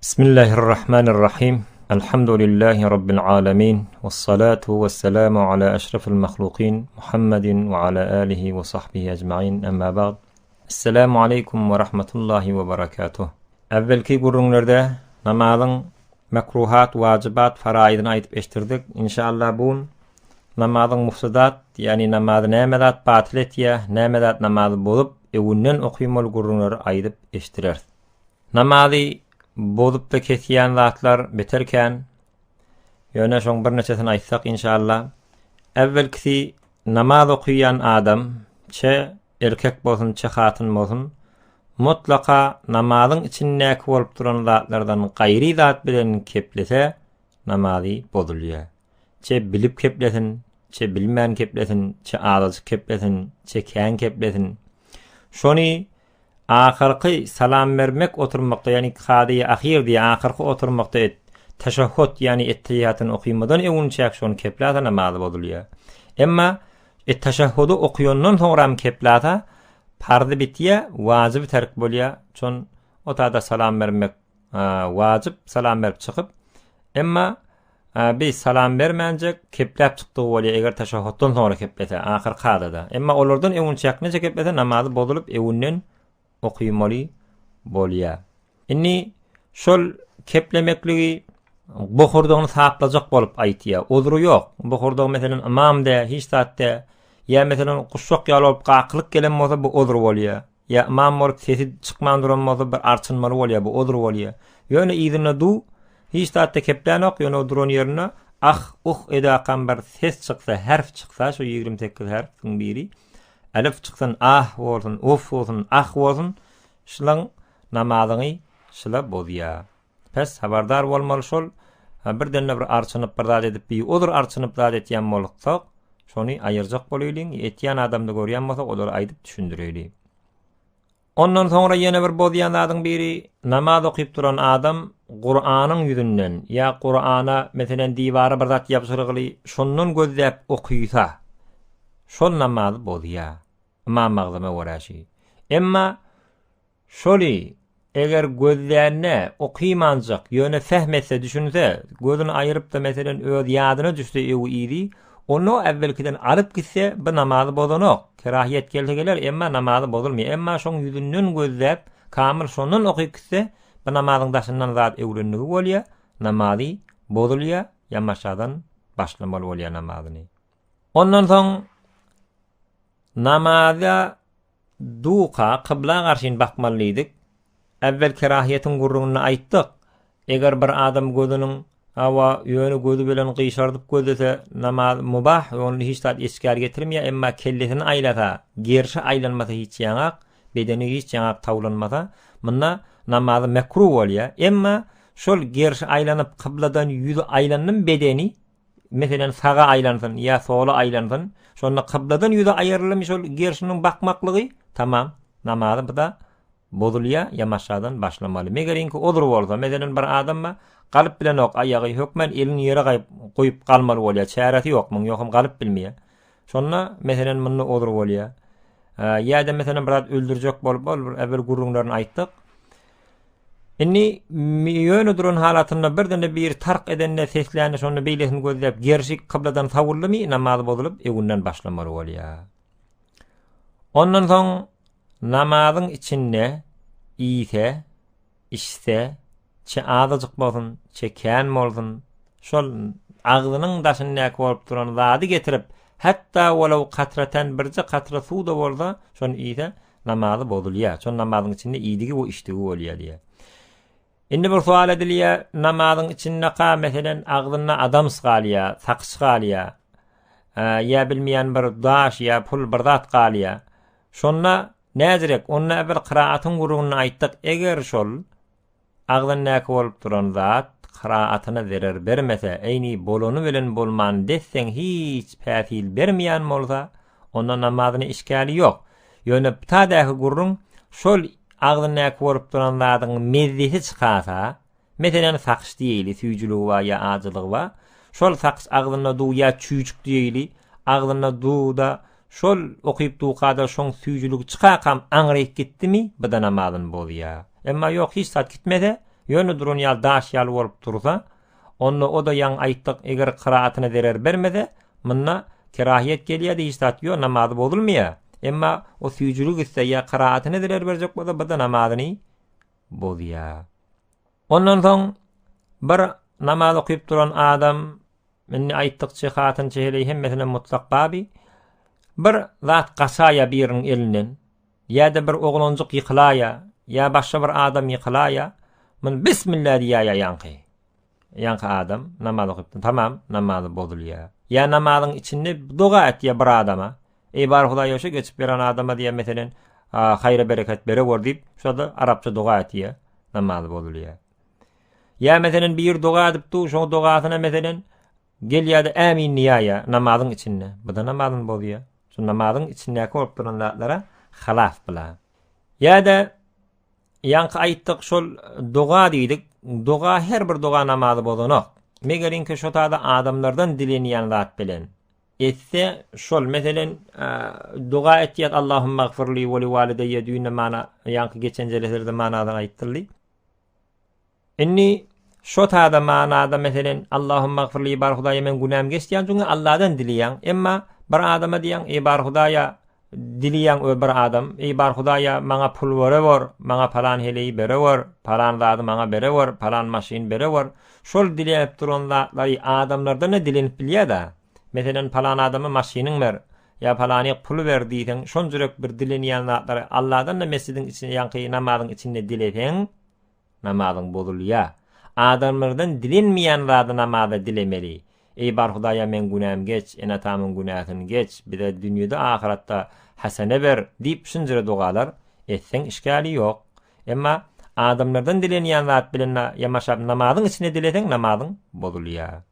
Bismillahirrahmanirrahim. Elhamdülillahi Rabbil alemin. Vessalatu vesselamu ala eşrefil mahlukin Muhammedin ve ala alihi ve sahbihi ecmain. Emma ba'd. Esselamu aleýkum we rahmetullahi we barakatuh. Äwwelki gürrüňlerde namazyň mekruhat, wajybat, faraýyzyny aýdyp eşdirdik. Inşallah bu gün namazyň mufsidat, ýagny namazy näme zat batyl etýär, näme zat namazy bozup, öwünden okymaly gürrüňleri aýdyp eşdireris. Namazy bozup-da kesýän zatlar beter kän. Ýöne şoň birneçesini aýtsak inşallah. Äwwelkisi namaz okaýan adam çe erkek bolsun çe hatyn bolsun mutlaka namazyň içindäki bolup duran zatlardan gaýry zat bilen keplese namazy bozulýar. Çe bilip keplesin, çe bilmän keplesin, çe azajyk keplesin, çe kän keplesin. Şony Ahyrky salam bermek oturmakda, ýagny kadyýy ahyr diýýär, ahyrky oturmakda et, teşehhut, ýagny ettehiýatyny okymadan öňünçäk şony keplasa namazy bozulýar. Emma et-teşehhudy okýandan soňram keplasa, parzy bitýär, wajyby terk bolýar. Şon o tada salam bermek wajyp, salam berip çykyp, emma bi salam bermänjek kepläp çykdygy bolýar, eger teşehhutdan soňra keplese, ahyr kadada. Emma olardan öňünçäk näçe keplese namazy bozulyp öňünden okymaly bolýar. Indi şol keplemekligi bokurdagyny saplajak bolup aýtýar. Uzry ýok. Bokurdagy meselem ymam dä, hiç zat dä. Ýa meselem guşak ýaly bolup gakylyk gelen bolsa bu uzry bolýar. Ýa ymam bolup sesi çykman duran bolsa bir arçynmaly bolýar, bu ozur bolýar. Ýöne yzynda du, hiç zat-da keplänok, ýöne o duran ýerinde ah, uh edakam bir ses çyksa, herf çyksa, şu 28 herfiň biri, elif çyksyn, ah bolsun, uf bolsun, ah bolsun, şulaň namazyňy şula bozýar. Pes, habardar bolmaly şol, birden-de bir arçynyp bir zat edip, bir ozur arçynyp zat etýän bolsak, şony aýyrjak bolaýlyň, etýän adamda görýän bolsak, olara aýdyp düşündireýli. Ondan soňra ýene bir bozýan zadyň biri, namaz okyp duran adam Kuranyň ýüzünden ýa Kurana, meselem, diwara bir zat ýapyşyrgyly, şondan gözläp okysa, şol namazy bozýar. Ymam Agzama görä şi. Emma Şoly, eger gözlände okymanjak, ýöne fehm etse, düşünse, gözüni aýyryp-da, meselen, öz ýadyna düşse öwi-yzy, onda o äwwelkiden alyp gitse, bu namazy bozanok. Kerahiýet gelse geler, emma namazy bozulmaýar. Emma şoň ýüzünden gözläp, kamyl şondan okyp gitse, bu namazyň daşyndan zat öwrendigi bolýar, namazy bozulýar, ýamaşadan başlamaly bolýar namazyny. Ondan soň namaza Duka, kybla garşyn bakmaly diýdik. Äwwel kerahiýetiň gürrüňinde aýtdyk. Eger bir adam gözüniň, hawa, ýöne gözi bilen gyşardyp gözlese, namaz mubah, onda hiç zat eşgär getirmeýär, emma kellesini aýlasa, gerşi aýlanmasa hiç ýaňak, bedeni hiç ýaňak tawlanmasa, munda namazy mekruh bolýar. Emma şol gerşi aýlanyp, kybladan ýüzi aýlandymy bedeni, Meselem, saga aýlansyn ýa sola aýlansyn, şonda kybladan ýüzi aýrylymy şol gerşiniň bakmaklygy, tamam, namazy bu-da bozulýar, ýamaşadan başlamaly. Megeriňki ozur bolsa, meselem, bir adam bar, galyp bilenok aýagy, hökmän elini ýere gaýyp, goýup galmaly bolýar, çäresi ýok muň, ýogsam galyp bilmeýär. Şonda, meselem, munda ozur bolýar. Ýa-da, meselem, bir zat öldürjek bolup, ol bir äwel gürrüňlerini aýtdyk. Indi ýöne duran halatynda birden-de biri tark edende, seslände şonda beýlesini gözläp, gerşi kybladan sawuldymy, namaz bozulyp, öňünden başlamaly bolýar. Ondan soň namazyň içinde iýse, içse, çe azajyk bolsun, çe kän bolsun, şol agzynyň daşyndaky bolup duran zady getirip, hatda walaw katraten birje katra suw-da bolsa, şony iýse, Namazy bozulýar. Şol namazyň içinde iýdigi we içdigi bolýar diýýär. Indi bir sowal edilýär, namazyň içindeka meselen agzynda adams galýar, sakyç galýar. Ýa bilmeýän bir daş ýa pul bir zat galýar. Şonda näzirek? Onda äwel kyraatyň gürrüňini aýtdyk. Eger şol Agzyndaky bolup duran zat kyraatyna zerer bermese, eýni bolany bilen bolman desseň hiç pähil bermeýän bolsa, onda namazyna işgäli ýok. Ýöne btadäki gürrüň şol agzyndaky bolup duran zadyň mezzesi çykasa, meselem sakyş diýeýli, süýjüligi bar ýa ajylygy bar, şol sakyş agzynda du ýa çüýjük diýeýli, agzynda du-da Şol okyp dukada şoň süýjüligi çykakam aňryk gitdimi, bu-da namazyny bozýa. Emma ýok hiç zat gitmese, Ýöne duran ýaly daş ýaly bolup dursa, onda o-da ýaňy aýtdyk, eger kyraatyna zerer bermese, munda kerahiýet gelýär-de hiç zat ýok, namazy bozulmaýar. Emma o süýjülik gitse ýa kyraatyna zerer berjek bolsa, bu-da namazyny bozýar. Ondan soň bir namaz okyp duran adam, indi aýtdykçy hatynçy heleý hemmesine mutlak baby, bir zat gaçaýa biriniň elinden, ýa-da bir oglanjyk ýykylaýa, ýa başga bir adam ýykylaýa, muny bismilla diýäýä ýaňky. Ýaňky adam namaz okyp, tamam, namazy bozulýar. Ýa namazyň içinde doga etýär bir adama, Eý bar Hudaý ýoşa geçip beren adama diýýär meselen, haýra bereket berewer diýip, şo-da arapça doga etýär, namazy bozulýar. Ýa meselen bir doga edip dur, şoň dogasyna meselen gelýär-de ämin diýýär namazyň içinde. Bu-da namazyny bozýar. Şu namazyň içindäki bolup duran zatlara halaf bila. Ýa-da ýaňky aýtdyk şol doga diýdik. Doga her bir doga namazy bozanok. Megerinki şo tada adamlardan dilenýän zat bilen Etse şol meselen doga etýär Allahumma gfirli we li walideýe düýnde mana ýaňky geçen jeleselerde manadan aýtdyldy. Indi şo tada manada meselen Allahumma gfirli bar Hudaýa men günäm geç diýýän çünki Allahdan dileýäň. Emma bir adama diýýäň eý bar Hudaýa dileýäň ö bir adam eý bar Hudaýa maňa pul berewer, maňa palan heleýi berewer, palan zady maňa berewer, palan maşyn berewer. Şol dilenip duran zatlary adamlardan-da dilenip bilýär-dä. Meselem, palan adama maşynyň ber, ýa palanyk puly ber diýseň, şonjurek bir dilenýän zatlary Alladan-da mesjidiň içinde, ýaňky namazyň içinde dileseň, namazyň bozulýar. Adamlardan dilenmeýän zady namazda dilemeli. Eý bar Hudaýa meň günämi geç, ene-atamyň günäsini geç, bize dünýede ahyratda hasene ber diýip şunjure dogalar etseň işgäli ýok. Emma adamlardan dilenýän zat bilen ýamaşap namazyň içinde dileseň namazyň bozulýar.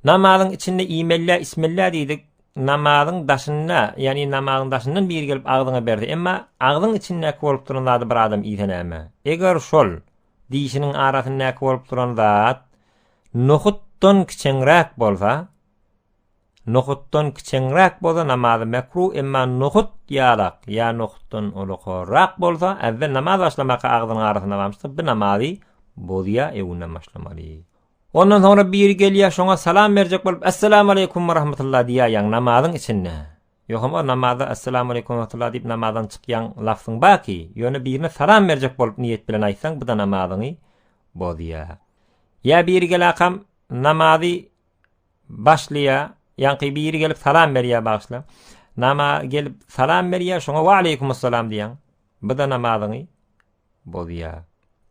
Namazyň içinde iýmellä içmellä diýdik, namazyň daşynda, ýagny namazyň daşyndan biri gelip agzyňa berse, emma agzyň içindäki bolup duran zady bir adam iýse näme? Eger şol dişiniň arasyndaky bolup duran zat nohutdan kiçeňräk bolsa, nohutdan kiçeňräk bolsa namazy mekruh, emma nohut ýalak ýa nohutdan ulukarak bolsa, äwwel namaz başlamaka agzynyň arasynda barmyşdyr, bu namazy bozýar, öňünden başlamaly. Ondan soňra biri gelýär, şoňa salam berjek bolup, Esselamu aleýkum we rahmetullah diýýär namazyň içinde. Ýogsam o namazda Esselamu aleýkum we rahmetullah diýip namazdan çykýan lafzyň bar ki, ýöne birine salam berjek bolup niýet bilen aýtsaň, bu-da namazyňy bozýar. Ýa biri gelakam namazy başlaýar, ýaňky biri gelip salam berýär bagyşla. Nama gelip salam berýär, şoňa we aleýkumussalam diýýäň. Bu-da namazyňy bozýar.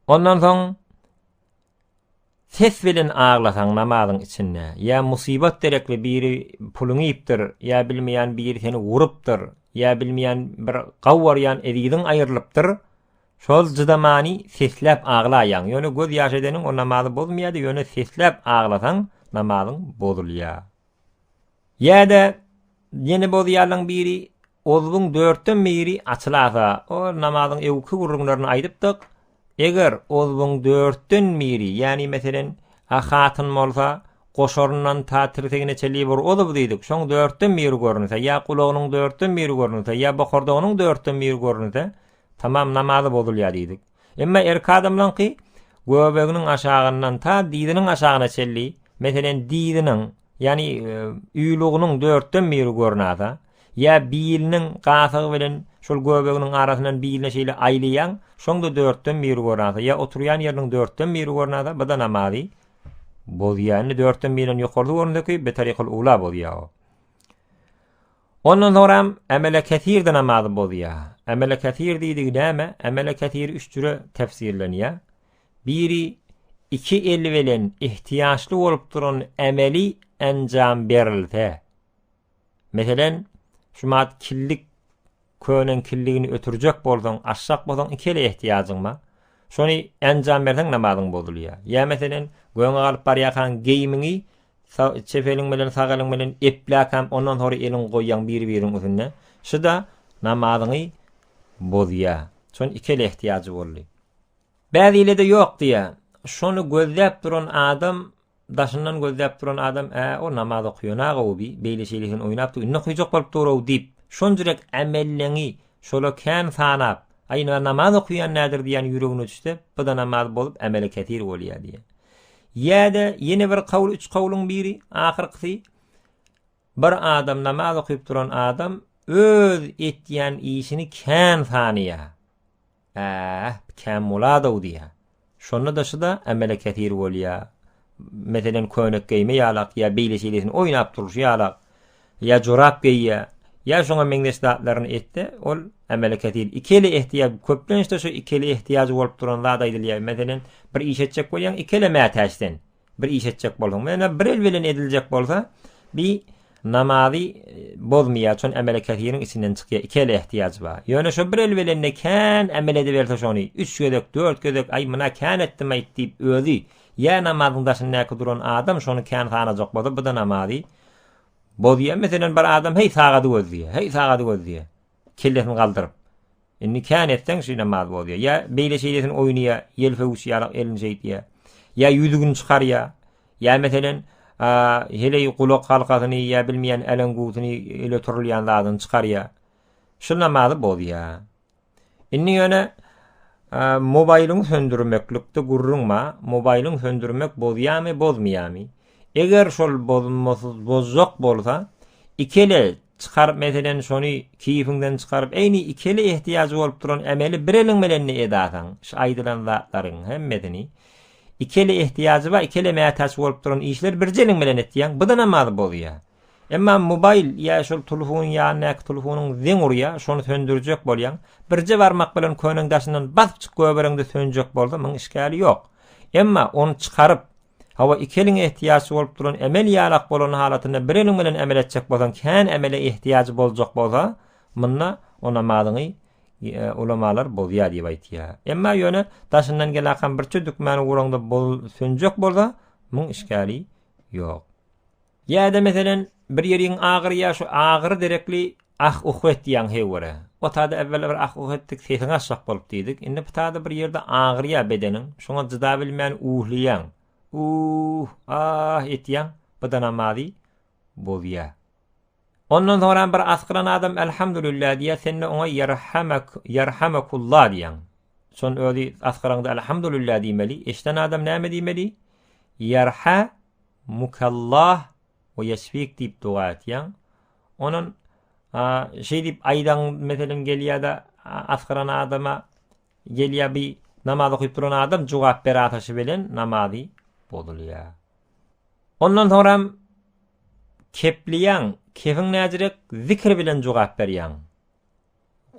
Ondan soň Ses bilen aglasaň namazyň içinde, ýa musybat derekli biri puluňy iýipdir, ýa bilmeýän biri seni urupdyr, ýa bilmeýän bir gaw barýan eziziň aýrylypdyr, şol jydamany sesläp aglaýaň. Ýöne göz ýaş edeniň o namazy bozmaýar-da, ýöne sesläp aglasaň namazyň bozulýar. Ýa-da ýene bozýarlaň biri ozbuň dörtden biri açylasa, o namazyň öwki gürrüňlerini aýdypdyk, eger ozbuň dörtden biri, ýagny meselen, a hatyn bolsa, goşaryndan ta tirsegine çenli bir ozub diýdik, şoň dörtden biri görünse, ýa gulagynyň dörtden biri görünse, ýa bokurdagynyň dörtden biri görünse, tamam namazy bozulýar diýdik. Emma erkek adamlaňky göbeginiň aşagyndan ta dyzynyň aşagyna çenli, meselem, dyzynyň, ýagny uýlugynyň dörtden biri görnasa, ýa biliniň gasygy bilen şol göbeginiň arasyndan biline şeýle aýlaýaň, şoň-da dörtden biri görnasa, ýa oturýan ýeriniň dörtden biri görnasa, bu-da namazy bozýar. Indi dörtden birinden ýokarda görünseki, betarikul ula bozýar o. Ondan soňram emele kesir-de namazy bozýar. Emele kesir diýdigi näme? Emele kesir üç jüre tefsirlenýär. Biri iki eli bilen ihtiýaçly bolup duran emeli enjam berilse. Meselen, şumat killik Köneň killigini ötürjek bolsaň, açjak bolsaň iki ele ehtiýajyň bar. Şony enjam berseň namazyň bozulýar. Ýa meselen, göňe galyp barýarkaň geýimiňi çep eliň bilen sag eliň bilen epläkäm ondan soňra eliňi goýýaň biri-biriniň üstünde. Şu-da namazyňy bozýar. Şony iki ele ehtiýajy boldy. Bäzilede ýok diýýär. Şony gözläp duran adam Daşyndan gözläp duran adam, Ä, o namaz okaýan-a-gowy bi, beýle-şeýlesini oýnap dur, indi okajak bolup dur-ow diýip, şonjurek ämelleňi şola kän sanap, Aý, indi namaz okaýan nädir diýýän ýüregine düşse, bu-da namaz bozup emeli kesir bolýar diýýär. Ýa-da ýene bir kawl, üç kawlyň biri, ahyrkysy, bir adam namaz okyp duran adam öz etýän işini kän sanaýar. Äh, kän boladow diýýär. Şonda-da şuda emele kesir bolýar. Meselem, köýnek geýme ýalak ýa beýle-şeýlesini oýnap durşy ýalak, ýa jorap geýýär, ýa şoňa meňzeş zatlaryny etse, ol emele kesir. Iki ele ehtiýaj, köplenç-de şu iki ele ehtiýajy bolup duran zat aýdylýar. Meselem, bir iş etjek bolýaň, iki ele mätäç sen. Bir iş etjek bolsaň. Ýöne bir el bilen ediljek bolsa, bi namazy bozmaýar, şon emele kesiriň içinden çykýar, iki ele ehtiýajy bar. Ýöne şo bir el bilen-de kän emel ediberse şony, üç gezek, dört gezek, aý, muna kän etdim-aýt diýip özi, ýa namazyň daşyndaky duran adam şony kän sanajak bolsa, bu-da namazy bozýar. Meselem, bir adam heý sagady gözleýär, heý sagady gözleýär. Kellesini galdyryp. Indi kän etseň şu namaz bozýar. Ýa beýle-şeýlesini oýnaýar, ýelfewüç ýalak elini şeýtýär. Ýa ýüzügini çykarýar. Ýa meselen, heleý gulak halkasyny ýa bilmeýän äleňgusyny ele turulýan zadyny çykarýar. Şu namazy bozýar. Indi ýöne mobaýlyňy söndürmeklikde gürrüň bar. Mobaýlyňy söndürmek bozýarmy, bozmaýarmy? Eger şol bozmasyz bozjak bolsa, iki ele çykaryp meselen şony keýpiňden çykaryp eýni iki ele ehtiýajy bolup duran emeli bir eliň bilen edasaň şu aýdylan zatlaryň hemmesini iki ele ehtiýajy bar iki ele mätäç bolup duran işleri birje eliň bilen etýäň bu-da namazy bozýar. Emma mobaýl ýa şol tulfunyň ýanyndaky tulfunyň zeň urýar şony söndürjek bolýaň birje barmak bilen köneň daşyndan basyp çyk göbereňde sönjek bolsa muň işgäli ýok. Emma ony çykaryp Hawa, iki eliň ehtiýaçly bolup duran emel ýalak bolan halatynda bir eliň bilen emel etjek bolsaň, kän emele ehtiýajy boljak bolsa, munda o namazyňy ulamalar bozýar diýip aýtýar. Emma ýöne daşyndan gelakam birçe dükmäni uraňda bol sönjek bolsa, muň işgäli ýok. Ýa-da meselem, bir ýeriň agyrýar, şu agyry derekli ah-uh etýäň heýwere. O tada äwwel bir ah-uh etdik, sesiňi açjak bolup diýdik. Indi bu tada bir ýerde agyrýar bedeniň, şoňa jydabilmän uhlyýaň. Uh, ah etýäň, bu-da namazy bozýar. Ondan soňram bir asgyran adam Elhamdülillah diýýär, sen-de oňa ýerhamek, ýerhamekullah diýýäň. Şon özi asgyraňda Elhamdülillah diýmeli, eşiden adam näme diýmeli? Ýerha Mukallah we ýeşfik diýip doga etýäň. Onan şeý diýip aýdaň meselem gelýär-de asgyran adama gelýär bir namaz okyp duran adam jogap ber ataşy bilen namazy bozulýar. Ondan soňram kepleýäň, kefiň näjirek zikir bilen jogap berýäň.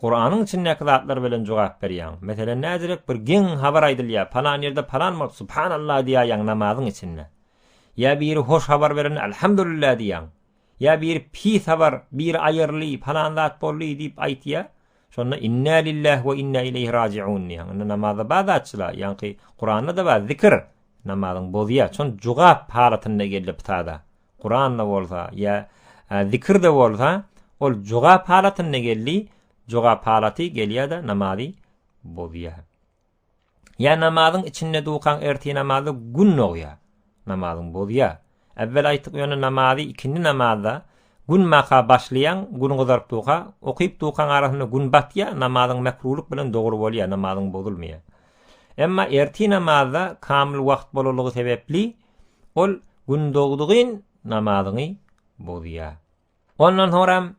Kuranyň içindäki zatlar bilen jogap berýäň. Meselem näzirek bir geň habar aýdylýar, palan ýerde palan bolup Subhanallah diýäýäň namazyň içinde. Ýa biri hoş habar berende Alhamdulillah diýýäň. Ýa biri pis habar, biri aýyrly, palan zat boldy diýip aýtýa, şonda Inna lillah we inna ileýhi rajiun diýýäň. Indi namazda bar zatçyla, ýaňky Kuranda-da bar zikir, namazyň bozýa. Şon jogap halatynda geldi pytada. Kuran-da bolsa, ýa zikir-de bolsa, ol jogap halatynda geldi, jogap halaty gelýär-de namazy bozýar. Ýa namazyň içinde dukaň ertir namazda gün dogýar, namazyň bozýar. Äwwel aýtdyk ýöne namazy ikindi namazda gün maka başlaýaň, gün gyzaryp duka, okyp dukaň arasynda gün batýar, namazyň mekrulyk bilen dogry bolýar, namazyň bozulmaýar. Emma ertir namazda kamyl wagt bolalygy sebäpli Ol gün dogdugyn namazyňy bozýar. Ondan soňram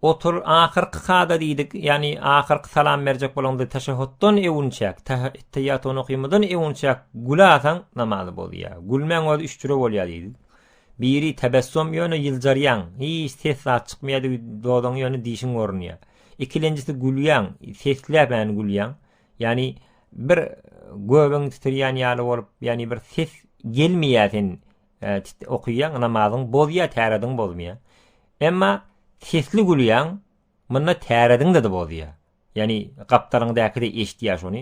otur ahyrky kada diýdik, ýagny ahyrky salam berjek bolaňda teşehhutdan öwünçäk, ettehiýatyny okymydan öwünçäk gülasaň namazy bozýar. Gülmäň özi üç jüre bolýar diýdik. Biri tebessum ýöne ýyljarýaň, hiç ses zat çykmaýar dodagyň ýöne dişiň görünýär. Ikilenjisi gülýäň, sesläp gülýäň. Ýagny bir göbegiň titrýän ýaly bolup, ýagny bir ses gelmeýär sen e, okaýaň, namazyň bozýar, tärediň bozmaýar. Emma sesli gülýäň, munda tärediň de bozýar. Ýagny gapdalyňdaky-de eşitýär şony,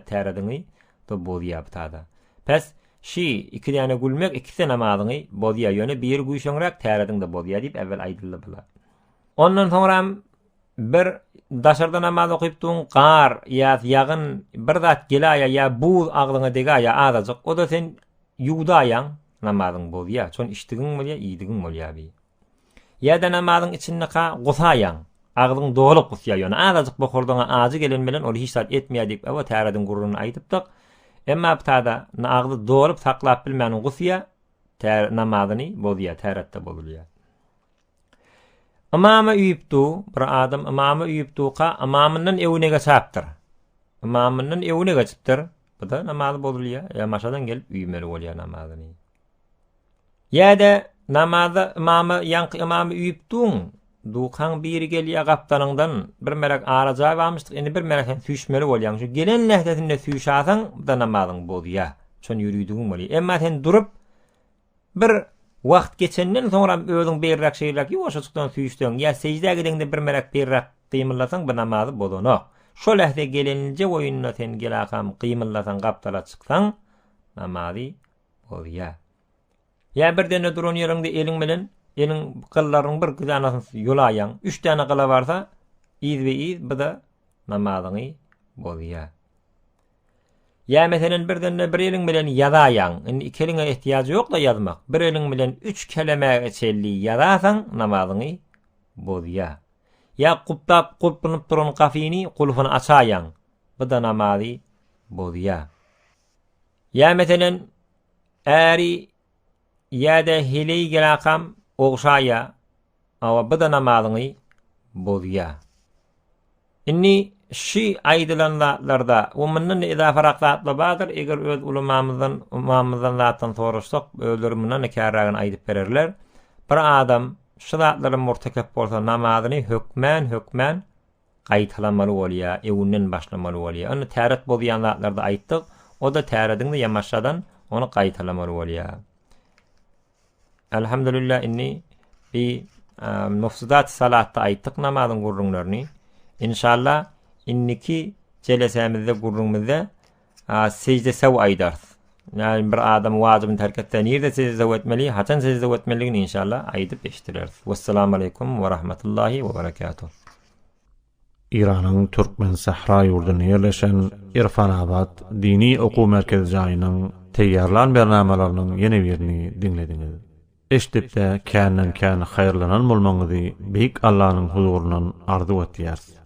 tärediňi de bozýar bu tada. Pes şi iki däne gülmek ikisi namazyňy bozýar. Ýöne biri güýşeňräk tärediň de bozýar diýip äwel aýdyldy bular. Ondan soňram Bir daşarda namaz okyp duň gar ýa ýagyn bir zat gelaýa ýa buz agzyňa degaýa azajyk oda sen ýuwdaýaň namazyň bozýa şony içdigiň bolýa iýdigiň bolýa bi. Ýa-da namazyň içindeka gusaýaň. Agzyň dolup gusýar ýöne azajyk bokurdagyňa ajy gelen bilen ol hiç zat etmeýär diýip ewa tärediň gürrüňini aýdypdyk. Emma bu tada agzy dolup saklap bilmän gusýar, tär namazyny bozýar, täretde bozulýar. Ymama üýüp du, bir adam ymama üýüp duka ymamyndan öwüne geçäpdir. Ymamyndan öwüne geçipdir. Bu da namazy bozulýar. Ýa maşadan gelip üýmeli bolýar namazyny. Ýa-da namaza ymama ýaňky ymamy üýüp duň, dukaň biri gelýär gapdalyňdan, bir merek ara jaý barmyşdyk, indi bir merek sen süýşmeli bolýaň. Şu gelen lähzesinde süýşasaň, bu-da namazyň bozýar. Şony ýörüdigiň bolýar. Emma sen durup bir wagt geçenden soňram özüň beýräk şeýräk ýuwaşajykdan süýşseň, ýa seždä gideňde bir merek beýräk gymyllasaň, bu namazy bozanok. Şo lähze gelenje boýunda sen gelakam gymyllasaň gapdala çyksaň, namazy Bolýa. Ýa bir dende duran ýeriňde eliň bilen eliň gyllarynyň bir danasyny ýulaýaň. Üç däne gyla barsa, yzbe-yz bu-da namazyňy bozýa. Ýa meselen bir dende bir eliň bilen ýazaýaň. Indi iki eliňe ehtiýajy ýok-da ýazmak. Bir eliň bilen üç kelemäge çenli ýazasaň namazyňy bozýa. Ýa gulplap gulplanyp duran gafyny gulfuny açaýaň. Bu-da namazy bozýa. Ýa meselen, äri ýa-da heleý gelakam ogşaýa, awa bu-da namazyňy bozýa. Indi şy aýdylan zatlarda we mundan-da izafarak zatlar bardyr, eger öz ulamamyzdan, ymamymyzdan zatdan soraşsak, özleri mundan-da kärrägini aýdyp bererler. Bir adam şu zatlara murtekep bolsa namazyny hökmän, hökmän gaýtalamaly bolýar, öňünden başlamaly bolýar. Indi täret bozýan zatlary-da aýtdyk, o-da tärediň-de ýamaşadan ony gaýtalamaly bolýar. Elhamdülillah indi bi mufsidat salatda aýtdyk namazyň gürrüňlerini. Inşallah indiki jelesämizde gürrüňimizde sejde sew aýdarys. Ýagny bir adam wajybyny terk etse nirde sejde sew etmeli, haçan sejde sew etmelidigini inşallah aýdyp eşitdireris. Wessalamu aleýkum we rahmetullahi we berekatuh. Eýranyň Türkmen sähra ýurdunda ýerleşen Irfanabat dini okuw merkezi jaýynyň teýýarlan bernamalarynyň ýene birini diňlediňiz. Eşidip-de känden-kän haýyrlanan bolmagyňyzy Beýik Allanyň huzuryndan arzuw etýäris.